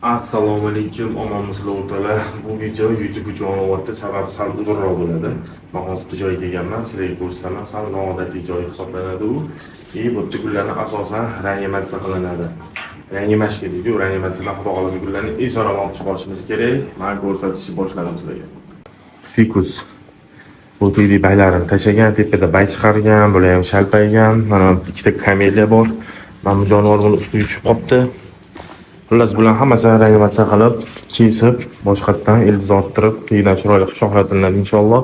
Assalomu alaykum, omonmisizlar, o'rtoqlar. Bu video YouTube uchun olyapti, sababi sal uzunroq bo'ladi. Men hozir bitta joyga kelganman, sizlarga ko'rsataman. Sal noodatiy joy hisoblanadi u. И bu yerda gullarni asosan reanimatsiya qilinadi. Reanimashka deydi-yu, reanimatsiyadan xudo xohlasa gullarni eson omon olib chiqa olishimiz kerak. Men ko'rsatishni boshladim sizlarga. Fikus. Bu tegdi baylarini tashlagan, tepada bay chiqargan, bular ham shalpaygan. Mana ikkita kameliya bor. Mana bu jonivor buni ustiga tushib qolibdi. Xullas, bular hammasini reanimatsiya qilib, kesib, boshqatdan ildiz orttirib, keyin chiroyli qilib shoxlatilinadi inshaalloh.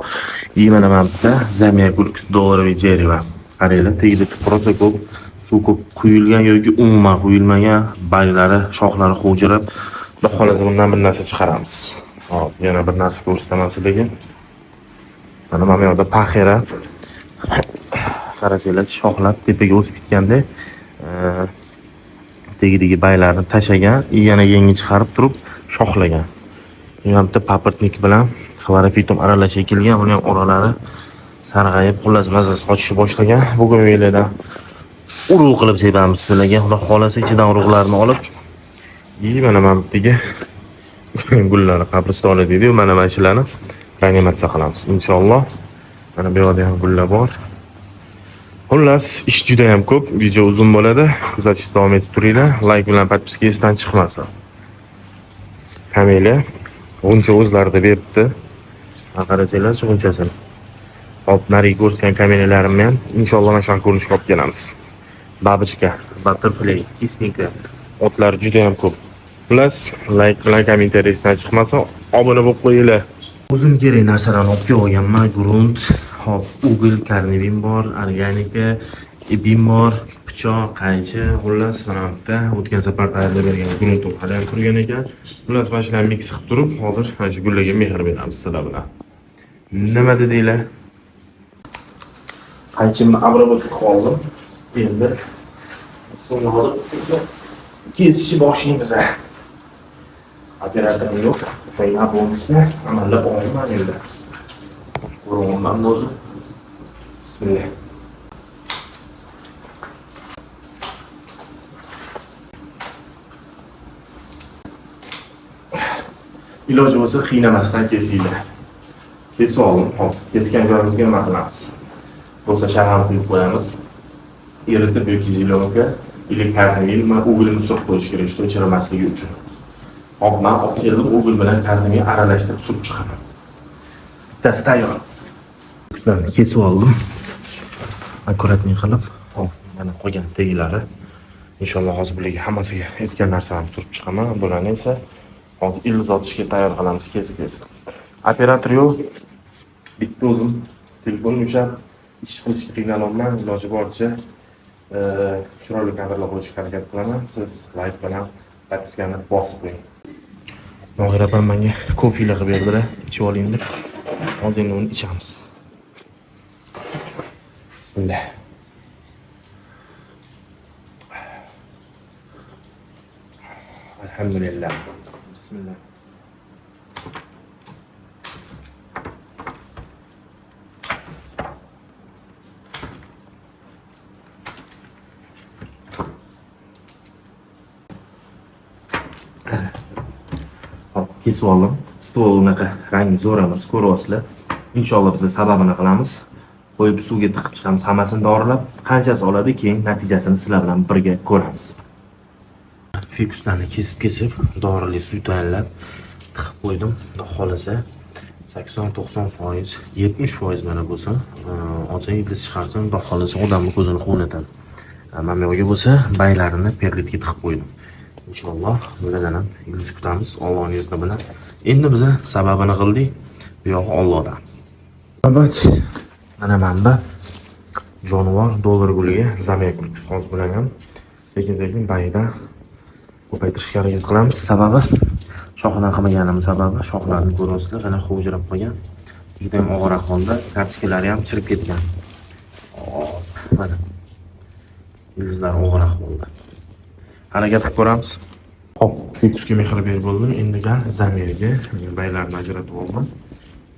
И mana bitta Zamioculcas долларовое дерево. Qaranglar, tagida rosa ko'p suv ko'p quyilgan yoki umuman quyilmagan, barglari, shoxlari xuvjirab, xudo xohlasa bundan bir narsa chiqaramiz. Hop, yana bir narsa ko'rsataman sizlarga. Mana bu yoqda paxera. Qarasanglar, shoxlar tepaga o'sib ketganda, tagidagi baylarni tashlagan, yana yangi chiqarib turib shoxlagan. Yana bitta paprotnik bilan xlorofitum aralash ekilgan, buni ham oralari sarg'ayib, xullas mazasi qochishni boshlagan. Bugun uylardan urug' qilib sepamiz sizlarga. Xudo xohlasa ichidan urug'larni olib, и mana bu yerdagi gullarni qabristoni deydi-yu, mana shularni reanimatsiya qilamiz inshaalloh. Mana bu yoqda ham gullar bor. Xullas, ish juda ham ko'p, video uzun bo'ladi. Kuzatishda davom etib turinglar. Like bilan подписка esdan chiqmasin. Kameliya g'uncha o'zlarida beribdi. Mana qarasanglar, g'unchasini. Hop, narigi ko'rsatgan kameliyalarimni ham inshaalloh mana shunaqa ko'rinishga olib kelamiz. Бабочка, butterfly, кисника, otlar juda ham ko'p. Xullas, like bilan kommentariy esdan chiqmasin, obuna bo'lib qo'yinglar. O'zim kerak narsalarni olib kelib olganman. Grunt, hop, уголь, karnivin bor, organika, ipim bor, pichoq, qaychi, xullas mana bu yerda o'tgan safar tayyorlab bergan gruntim hali ham turgan ekan. Xullas mana shularni mix qilib turib, hozir mana shu gullarga mehr beramiz sizlar bilan. Nima dedinglar? Qaychimni обработка qilib oldim. Endi suvni olib sekin kesishni boshlaymiz. Operatorim yo'q. O'sha yaponiyani amallab olman endi. Ko'ryapman o'zi. Bismillah. Iloji bo'lsa qiynamasdan kesinglar. Kesib oldim. Hop, kesgan joyimizga nima qilamiz? Rosa shalg'am quyib qo'yamiz. Eritib yoki зелёнка или karnivin уголь ni surib qo'yish kerak, что chirimasligi uchun. Hop, man olib keldim, уголь bilan karnivin aralashtirib surib chiqaman. Bittasi tayyor. Ularni kesib oldim. Аккуратный qilib, hop, mana qolgan tagilari. Inshaalloh hozir bularga hammasiga aytgan narsamni surib chiqaman. Bularni esa hozir ildiz otishga tayyor qilamiz kesib-kesib. Operator yo'q. Bitta o'zim telefonni ushlab ish qilishga qiynalyapman. Iloji boricha chiroyli kadrlar qo'yishga harakat qilaman. Siz like bilan подписка ni bosib qo'ying. Nohira opam menga kofe qilib berdilar, ichib oling deb. Hozir endi uni ichamiz. Bismillah. Alhamdulillah. Bismillah. Hop, kesib oldim. Stol unaqa rangi zo'r emas, ko'ryapsizlar. Inshaalloh biz sababini qilamiz. Qo'yib suvga tiqib chiqamiz, hammasini dorilab, qanchasi oladi, keyin natijasini sizlar bilan birga ko'ramiz. Fikuslarni kesib-kesib, dorili suv tayinlab tiqib qo'ydim. Xudo xohlasa 80-90%, 70% mana bo'lsa, olsang ildiz chiqarsin, xudo xohlasa odamni ko'zini quvnatadi. Mana bu yoqga bo'lsa baylarini perlitga tiqib qo'ydim. Inshaalloh bulardan ham ildiz kutamiz Allohning izni bilan. Endi biz sababini qildik. Bu yog'i Allohdan. Navbat mana bu jonivor dollar guliga Zamioculcas hozir bilan ham sekin-sekin bayidan ko'paytirishga harakat qilamiz. Sababi shoxidan qilmaganimiz sababi shoxlarini ko'ryapsizlar, ana xuvjirab qolgan. Juda ham og'ir ahvolda, kartochkalari ham chirib ketgan. Hop, mana ildizlar og'ir ahvolda. Harakat qilib ko'ramiz. Hop, fikusga mehr berib bo'ldim. Endi gal Zamiyaga baylarni ajratib oldim.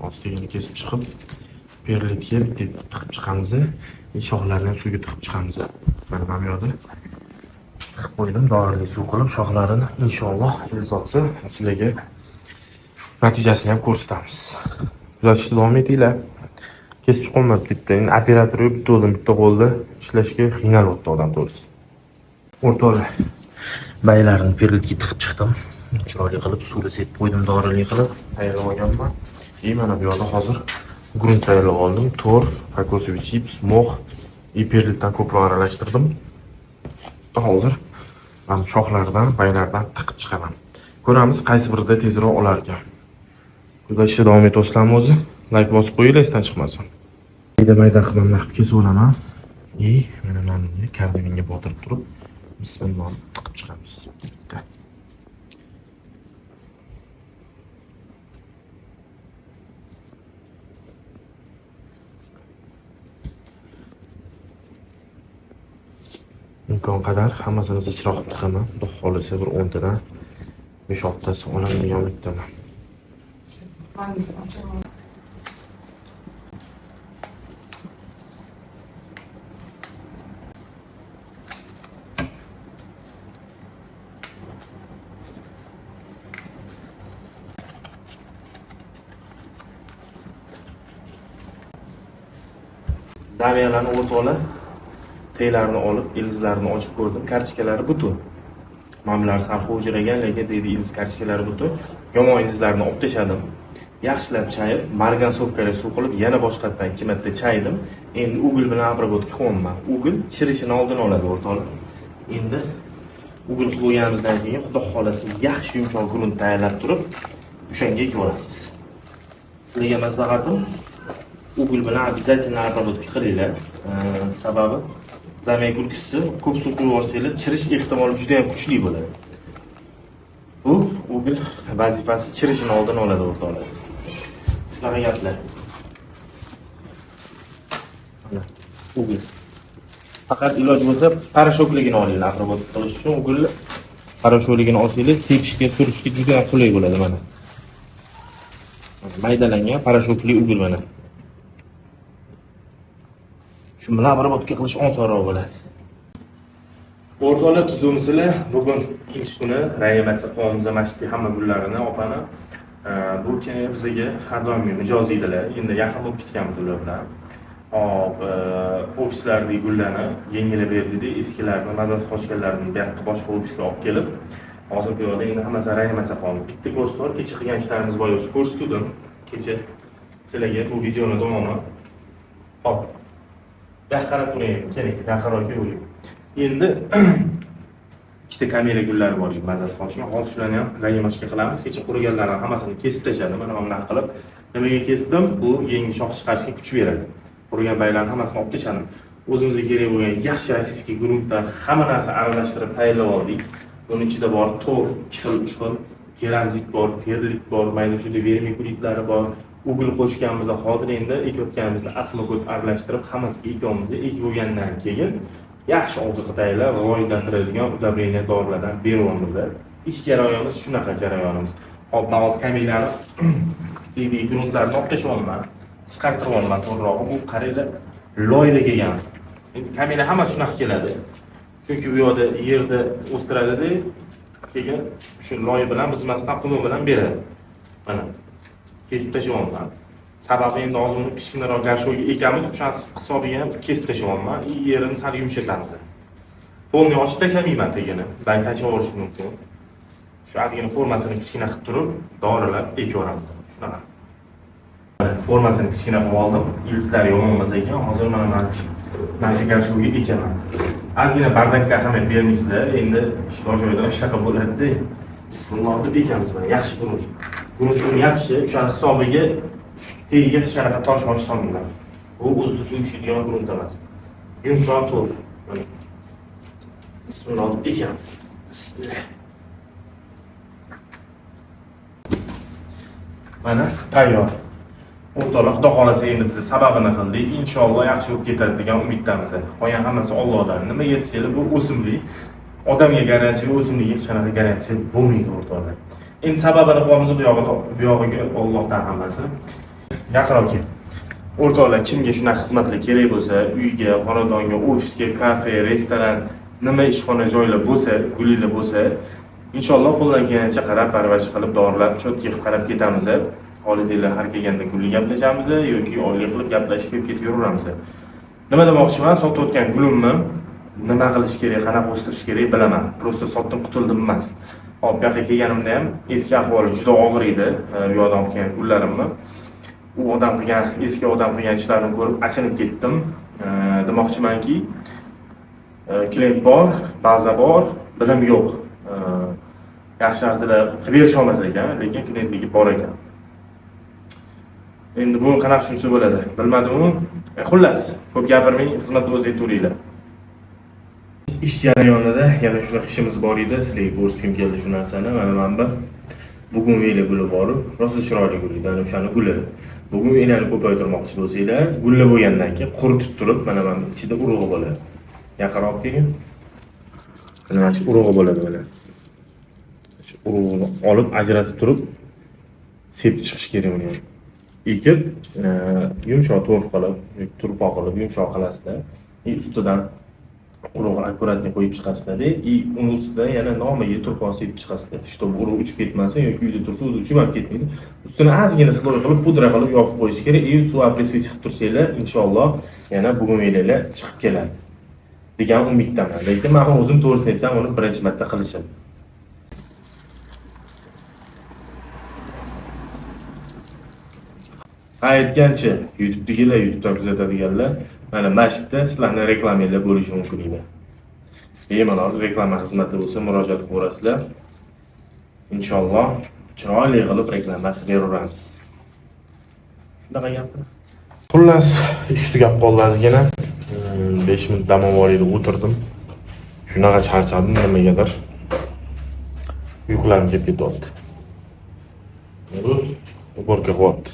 Ostini kesib chiqib, perlitga bitta tiqib chiqamiz. Shoxlarni ham suvga tiqib chiqamiz. Mana bu yoqda Tiqib qo'ydim, dorili suv qilib shoxlarini, inshaalloh ildiz otsa sizlarga natijasini ham ko'rsatamiz. Kuzatishda davom etinglar. Kesib chiqolmabdi bitta. Endi operator yo'q, bitta o'zim bitta qo'lda ishlashga qiynalyapti odam to'g'risi. O'rtoqlar, baylarini perlitga tiqib chiqdim. Chiroyli qilib suvni sepib qo'ydim, dorili qilib tayyorlab olganman. И mana bu yoqda hozir grunt tayyorlab oldim. Torf, кокосовый chips, mox и perlitdan ko'proq aralashtirdim. Hozir mana shoxlardan, baylardan tiqib chiqaman. Ko'ramiz qaysi birida tezroq olar ekan. Kuzatishda davom etyapsizlarmi o'zi? Like bosib qo'yinglar, esdan chiqmasin. Mayda mayda qilib mana qilib kesib olaman. И mana buni kardimenga botirib turib, bismillah tiqib chiqamiz. Bitta. Imkon qadar hammasini zichroq qilib tiqaman. Xudo xohlasa bir 10 tadan 5-6 tasi olaman degan umiddaman. Zamiyalarni o'rtoqlar, teylarini olib, ildizlarini ochib ko'rdim. Kartochkalari butun. Mana bular sal xo'jiragan, lekin deydi ildiz kartochkalari butun. Yomon ildizlarni olib tashladim. Yaxshilab chayib, margansovkali suv qilib, yana boshqatdan 2 marta chaydim. Endi ugol bilan обработка qilyapman. Ugol chirishini oldini oladi o'rtoqlar. Endi ugol qilib bo'lganimizdan keyin Xudo xolasa yaxshi yumshoq grunt tayyorlab turib, o'shanga ekib olamiz. Sizlarga maslahatim, ugol bilan обязательно обработка qilinglar. Sababi zamekul kissi ko'p suv quyib yuborsanglar, chirish ehtimoli juda ham kuchli bo'ladi. Bu ugol vazifasi chirishini oldini oladi o'rtoqlar. Shunaqa gaplar. Mana ugol. Faqat iloj bo'lsa parashokligini olinglar, обработка qilish uchun ugolni parashokligini olsanglar, sepishga, surishga juda ham qulay bo'ladi mana. Maydalangan parashokli ugol mana. Shu bilan обработка qilish osonroq bo'ladi. O'rtoqlar, tuzumsizlar. Bugun ikkinchi kuni reanimatsiya qilyapmiz masjidning hamma gullarini, opani. Bu kuni bizga har doimgi mijoz edilar. Endi yaqin bo'lib ketganmiz ular bilan. Hop, ofislardagi gullarni yengilab berdik, eskilarni, mazasi qochganlarini bu yoqqa boshqa ofisga olib kelib, hozir bu yoqda endi hammasini reanimatsiya qilyapmiz. Bitta ko'rsatib, kecha qilgan ishlarimiz bor, o'zi ko'rsatdim. Kecha sizlarga bu videoni davomi. Hop. Yoqqa qarab turing, keling, yaqinroq keling. Endi ikkita kamela gullari bor, mazasi qochgan. Hozir shularni ham reanimatsiya qilamiz. Kecha quriganlarni hammasini kesib tashladim. Mana bunaqa qilib. Nimaga kesdim? Bu yangi shox chiqarishga kuch beradi. Qurigan baylarni hammasini olib tashladim. O'zimizga kerak bo'lgan yaxshi rossiyskiy gruntlar hamma narsa aralashtirib tayyorlab oldik. Buning ichida bor torf, 2 xil, 3 xil, keramzit bor, perlit bor, mayda chuyda vermikulitlari bor. Ugol qo'shganmiz. Hozir endi ekayotganimizda asmokot aralashtirib hammasiga ekamiz. Ekib bo'lgandan keyin yaxshi oziqa tayyorlab rivojlantiradigan удобрение dorilardan beryapmiz. Ish jarayonimiz shunaqa jarayonimiz. Hop, men hozir kamelani deydi gruntlarni olib tashlayapman. Chiqartiryapman to'g'rirog'i. Bu qaranglar, loyda kelgan. Endi kamela hammasi shunaqa keladi. Chunki bu yoqda yerda o'stiradida, keyin shu loy bilan buzmasdan qumi bilan beradi. Mana kesib tashlayapman. Sababi endi hozir uni kichkinaroq garshogga ekamiz, o'sha hisobiga ham kesib tashlayapman. Yerini sal yumshatamiz. Polni ochib tashlamayman tagini. Bay tashlab yuborish mumkin. Shu ozgina formasini kichkina qilib turib, dorilab ekaveramiz. Shunaqa. Formasini kichkina qilib oldim. Ildizlari yomon emas ekan. Hozir mana shu garshogga ekaman. Ozgina bardakka ahamiyat bermaysizlar. Endi ishlar joyida shunaqa bo'ladi-da. Bismillah deb ekamiz mana yaxshi grunt. Gruntim yaxshi, o'shani hisobiga tagiga hech qanaqa tosh mosh solmayman. Bu o'zida suv ichadigan grunt emas. Yumshoq torf. Mana. Bismillah deb ekamiz. Bismillah. Mana tayyor. O'rtoqlar, Xudo xolasa endi biz sababini qildik. Inshaalloh yaxshi bo'lib ketadi degan umiddamiz. Qolgan hammasi Allohdan. Nimaga desanglar, bu o'simlik odamga garantiya, o'simlikka hech qanaqa garantiya bo'lmaydi o'rtoqlar. Endi sababini qilyapmiz, bu yog'ida, bu yog'iga Allohdan hammasi. Yaqinroq kel. O'rtoqlar, kimga shunaqa xizmatlar kerak bo'lsa, uyga, xonadonga, ofisga, kafe, restoran, Nima ishxona joylar bo'lsa, gulinglar bo'lsa, inshaalloh qo'ldan kelgancha qarab, parvarish qilib, dorilab, чётко qilib qarab ketamiz. Xohlasanglar har kelganda gulli gaplashamiz yoki oylik qilib gaplashib kelib ketaveramiz. Nima demoqchiman? Sotayotgan gulimni nima qilish kerak, qanaqa o'stirish kerak bilaman. Просто sotdim, qutuldim emas. Hop, bu yoqqa kelganimda ham eski ahvoli juda og'ir edi. U yoqdan olib kelgan gullarimni. U odam qilgan, eski odam qilgan ishlarini ko'rib achinib ketdim. Demoqchimanki, klient bor, baza bor, bilim yo'q. Yaxshi narsalar qilib berisha olmas ekan, lekin klientligi bor ekan. Endi buni qanaqa tushunsa bo'ladi? Bilmadim-u. Xullas, ko'p gapirmay, xizmatda o'zi aytaveringlar. Ish jarayonida yana shunaqa ishimiz bor edi. Sizlarga ko'rsatgim keldi shu narsani. Mana bu bugun guli bor, rosa chiroyli gul edi, ana o'shani guli. Bugun velani ko'paytirmoqchi bo'lsanglar, gulli bo'lgandan keyin quritib turib, mana bu ichida urug'i bo'ladi. Yaqinroq kelgin. Mana shu urug'i bo'ladi mana. Shu urug'ini olib ajratib turib sepib chiqish kerak uni ham. Ekib, yumshoq to'rf qilib, turpoq qilib, yumshoq qilasizlar. И ustidan urug'ni аккуратно qo'yib chiqasizlar и uni ustidan yana nomiga turpoq sepib chiqasizlar. Чтобы urug' uchib ketmasin yoki uyda tursa o'zi uchib ham ketmaydi. Ustini ozgina слой qilib, pudra qilib yopib qo'yish kerak. И suv опрыскивать qilib tursanglar, inshaalloh yana bugun chiqib keladi degan umiddaman. Lekin men o'zim to'g'risini aytsam, uni birinchi marta qilishim. Ha, aytgancha, YouTube'dagilar, YouTube'dan kuzatadiganlar, mana masjidda sizlarni reklamanglar bo'lishi mumkin edi. Bemalol reklama xizmati bo'lsa murojaat qilaverasizlar. Inshaalloh chiroyli qilib reklama qilib beraveramiz. Shunaqa gaplar. Xullas, ish tugab qoldi ozgina. 5 minut dam olib o'tirdim. Shunaqa charchadim nimagadir. Uyqularim kelib ketyapti. Bu уборка qilyapti.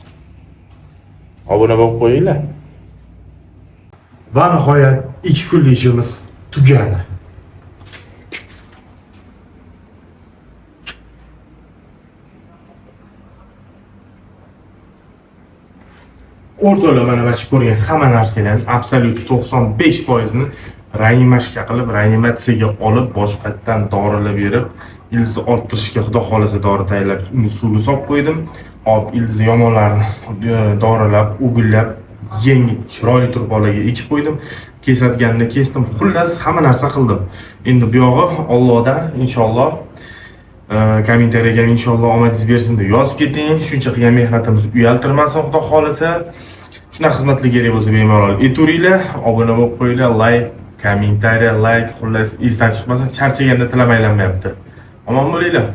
Obuna bo'lib qo'yinglar. Va nihoyat 2 kunlik ishimiz tugadi. O'rtoqlar, mana shu ko'rgan hamma narsalarni absolyut 95%ni reanimatsiya qilib, reanimatsiyaga olib, boshqatdan dorilar berib, ildizni orttirishga xudo xolasa dori tayyorlab, uni suvga solib qo'ydim. Hop, ildizi yomonlarini dorilab, o'gillab, yangi chiroyli turpoqlarga ekib qo'ydim. Kesadiganini kesdim. Xullas, hamma narsa qildim. Endi bu yog'i Allohdan inshaalloh kommentariyaga inshaalloh omadingiz bersin deb yozib keting. Shuncha qilgan mehnatimiz uyaltirmasin xudo xolasa. Shunaqa xizmatlar kerak bo'lsa bemalol aytaveringlar, obuna bo'lib qo'yinglar, like, kommentariya, like, xullas esdan chiqmasin. Charchaganda tilam aylanmayapti. Omon bo'linglar.